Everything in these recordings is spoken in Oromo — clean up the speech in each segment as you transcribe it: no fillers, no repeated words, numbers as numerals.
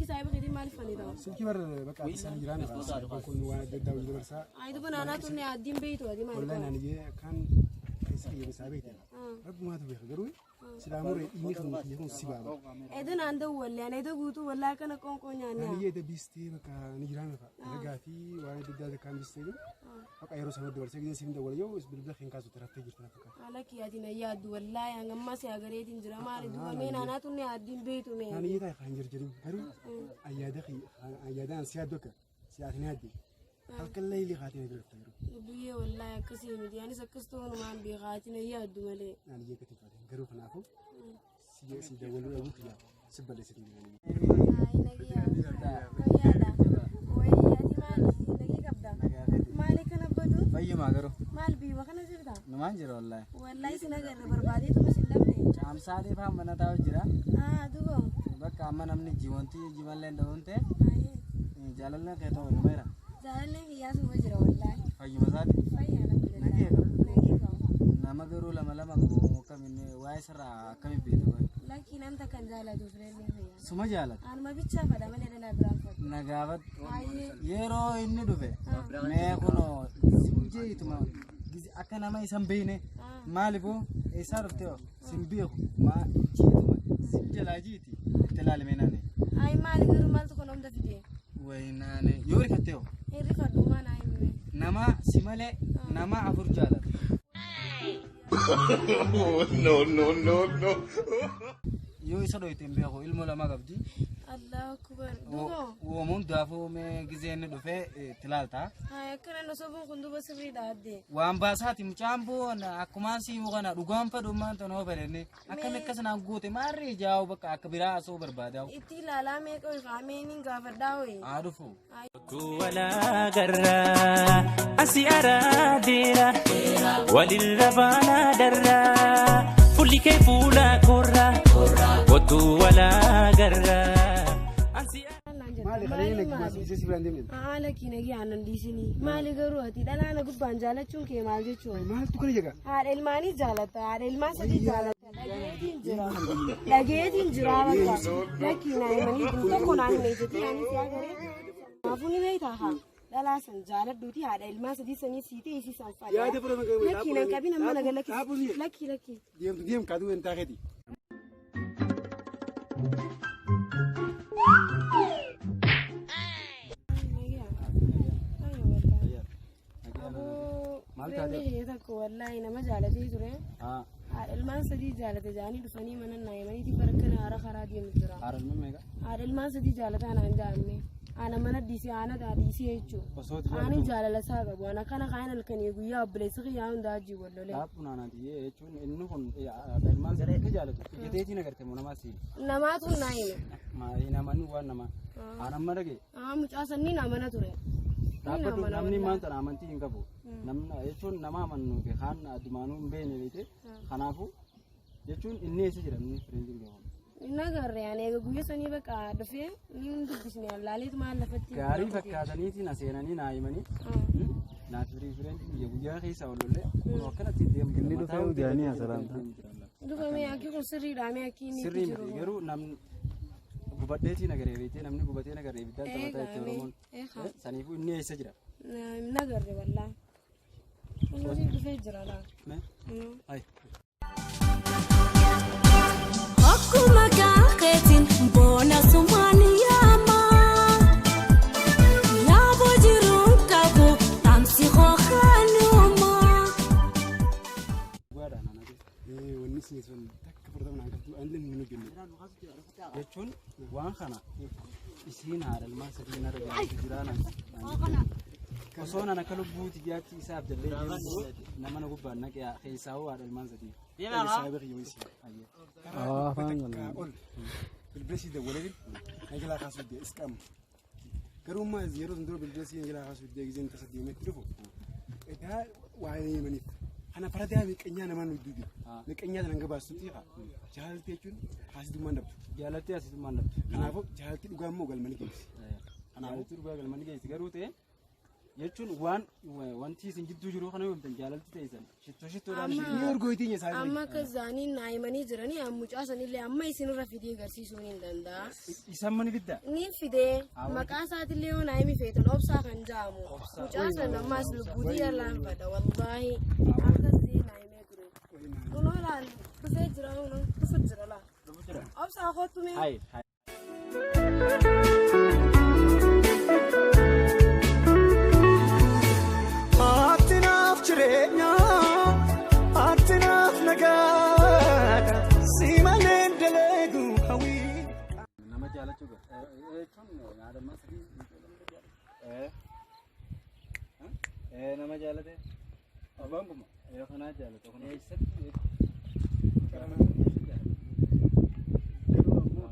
saahiba keetii maaliif fannita? Silkii bar bakka isaan jiraan kun waan adda addaa hojii dabarsaa. Ayi duba naanaa turne addiin beeytu ati maali? Wallahi naan iyyee kan keessa kiyya isaa beekte. Rabbumaatu beeka garuu silaa muree inni kan kiyya kun si baaba. Eda naan dawwalle ani eda guutuu wallahi akkana qoonqoo nyaanne. Naan iyyee dabbistee bakka ni jiraan fa'a. Dalagaa fi waan adda addaa kan bistee jiru. Bakka yeroo sana dabarsee gisee siif dawwale yoo bilbila kan kaasu taraftee jirtu na fakkaata. Alakki ati na yaaddu wallahi hangammaa si agareetiin jira maali duba mee naanaa turne addiin beeytu mee. Naan iyyee taa'e kan jirjirin garuu ayyaada ayyaadaan si yaaddu akka si ati ni yaadde. Halkan leelii kaatee na bira garuu. Biyyee wallahi akkasii miti anis akkas ta'uunumaan beekaa ati na yaaddu malee. Naan iyyee gati faate garuu kanaafuu si dawwaluu dhabuu kiyya si balleessitu jiranii. Maali kana badu? Fayyumaa garuu. Maal biyya kana jirta? Numaan jira wallahi. Wallahi sin agarra barbaadeetuma sin dhabne. Caamsaalee fa'aa mana taa'u jira. Ah duba. Bakka amma namni jiwanti jimallee dha'uun ta'e jaalalleen kee ta'u numeera. Jaalalleen kiyyaa suma jira wallahi. Fayyuma isaati. Fayyaa alhamdulillah. Nagee qaba. Nagee qaba. Nama garuu lama lama qabu akkamiin waa'ee sirraa akkamiin beektu? Lakki namta kan jaalatu fireellee fayyaa. Suma jaalata. Anuma bichaa fadha malee dhalaa biraan fadha. Na gaafadhu. Ayyee. Yeroo inni dhufe mee kunoo simjeetuma akka nama isan beekne maaliifoo eessaa dhufte sin beeku maa jiituma sim jalaa jiiti itti ilaalime naane. Ayi maali garuu maaltu kun hunda fide? Wayinaane yoo rifatte hoo Hin rifadhu maan haa himne. nama si malee nama afur jaalata. No, no, no, no. Yoo isa dhoyte hin beeku ilmoo lama qabdi. Allahu akbar. Duba. Uumuun daafuu mee gizee inni dhufee itti ilaalta. Hayi akkana na sobuun kun duba sirriidha addee. Waan baasaati mucaan boon akkumaan siimu kana dhugaan fedhummaan tanoo fedhenne akkami akkas naan goote maarree jaa'u bakka akka biraa asoo barbaadaa'u. Itti ilaalaa meeqa ho'i kaamee inni gaafadhaa ho'i. Haa dhufu. Walagarra asi aradeera walirra baana darra fulli kee fuula korra kottu walagarra asi. Maali kalee naguma si si biraan deemne. Haala kii nagii aannan dhiisinii. Maali garuu ati dhalaa na gubbaan jaalachuun kee maal jechuudha? Maaltu kana jedha? Haadha ilmaanii jaalatta haadha ilmaan sadii jaalatta. Dhageetiin jira. Dhageetiin jira bakka. Lakkii naa himanii tokko naa hime jetti anis yaa garee. Kanaafuu ni beektaa haa. Dhalaa san jaaladhuuti haadha ilmaan sadii sanii siitee isii san fadha. Yaada fudhama garuu. Lakkii nan qabin amma naga lakkii. Lakkii lakkii. Deemtu deem kaaduu hin taakeeti. Maal taate? Fireenni tokko wallahi nama jaalatee ture. Haa. Haadha ilmaan sadii jaalate jaanii dhufanii mana naa himaniiti bara kana haara karaa deemu jira. Haadha ilmaan meeqa? Haadha ilmaan sadii jaalataa naan jaamme. Ana mana dhiisee ana dhiisee jechuudha. Osoo ati Ani jaalala isaa qabu. Ana kana kaan halkanii guyyaa obboleessi kiyyaa hundaa wajjin wal lolee. Dhaabbu naanaati jechuun inni kun haadha ilmaan sadii akka jaalatu ija agartee moo namaa si Namaatu naa hime. maali namanni waan nama aan amma dhage Aa mucaa sanniin amana ture. dhaabbatu namni maan tana amantii hin qabu namni jechuun nama amannu fi kaan addumaanuu hin beekne beekte kanaafuu jechuun inni eessa jira inni fireenjiin qabu. Inni agarre ani eega guyyaa sanii bakka dhufee ni hin dubbisne allaaleetu maal lafatti. Gaarii fakkaataniitiin aseenanii naa himanii naaf firii fireenjiin biyya guyyaa keessaa ol lollee kun akkanatti deemu. Inni dhufee ujaanii asalaamta. Dhufa mee akki kun sirriidha mee akki inni itti Sirrii jiru. miti garuu namni gubadheetiin agaree beektee namni gubatee agaree ibiddaan taphataa itti Oromoon. Saniifuu inni eessa jira? Hin agarre wallaahi. Inni dhufee jira laa. Mee? Ayi. Akkuma kaakeetiin boona sumaan yaama. Yaaboo jiruun qabu dhaamsi hookanuma. Dhugaadha naannoo. Wanni isin sun takka fudhatama naan qabdu ani hin hojjenne. Jechuun waan kana isiin haadha ilmaan sadii narra jiraatu jiraana. Osoo nan akka lubbuuti jaatti isaaf jallee deemu nama na gubbaan naqee keessaa hoo haadha ilmaan sadii. Saahiba kiyya wayisi. Afaan Takka ol bilbila sii dawwalee nagalaa kaasuu dee isqaama. Garuu ammaa yeroo sun dura bilbila sii nagalaa kaasuu dee giseen tasa deemetti dhufu. Egaa waa'ee himaniif. Kana faradaa miqanyaa namaan nuti duubi. Miqanyaa sana gabaastutti jaalalti jechuun haasitummaan dhabdu. Jaalatti asitummaan dhabdu. Kanaafuu jaalalti dhugaa immoo galma ni geessi. Jaalatti dhugaa galma ni geessi garuu ta'e Jechuun waan wanti isin gidduu jiru kana yoomtan jaalalti teessan shittoo shittoodhaan Amma- Ni urgooytiin isaa. Amma akka isaanii naa himanii jiranii mucaa sanillee amma isinirra fidee agarsiisuun hin danda'a. Isan mani fidda. Ni fidee maqaa isaatillee yoo naa himi feetan obsaa kan jaamu. Mucaa san ammaas lubbuutii yallaanfadha wallaahi. Akkas ta'e naa himee ture. Kunoo laal dhufee jira kunoo dhufu jira laal. Dhufu jira. Obsaa kottu mee. Hayi hayi. Ati naaf jireenya, ati naaf nagaadha, si malee hin dalagu hawwii. Nama jaalachuu qaba. Jechuun haadha ilmaan sadii nama jaalate. Abbaan kuma. Kanaa jaalata. Kun eessatti? Garuu ammoo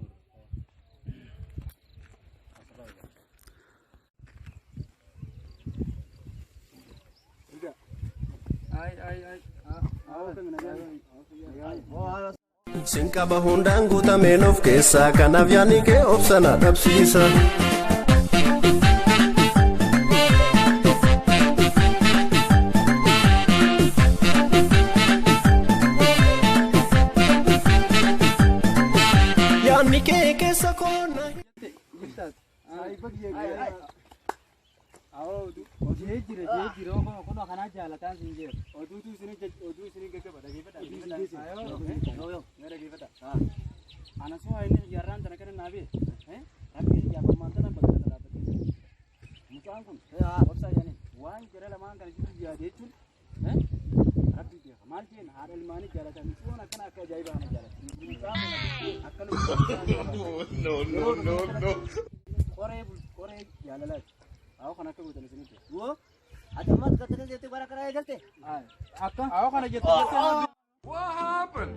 Ay ay ay. Sinqaba hundaan guutameen of keessaa kanaaf yaadni kee obsana dhabsiisa. Yaadni kee keessa koona. Jee jira jee jira kun kanaa jaalataan siin jira. Oduutu isin oduu isin gaggaba dhageeffadha. Dhageeffadha. Ana soo inni jaarraan tana kana naa bee. Rabbi jaafammaan tana bakka tana dhaabbattee. Mucaan kun obsaa jedhanii waan jara lamaan kana jiru yaade jechuun rabbi beeka. Maal jeen haadha ilmaanii jaalatan micoon akkana akka ajaa'ibaa kana jaalatan. Mucaan kun akka lubbuu. No, no, no, no. Qoree qoree jaalalaati. Awwa kana akka gootan isinitti. Woo! Ati ammas galtee jettee bara karaa eegalte? Akka? Awwa kana jettee jettee. What happened?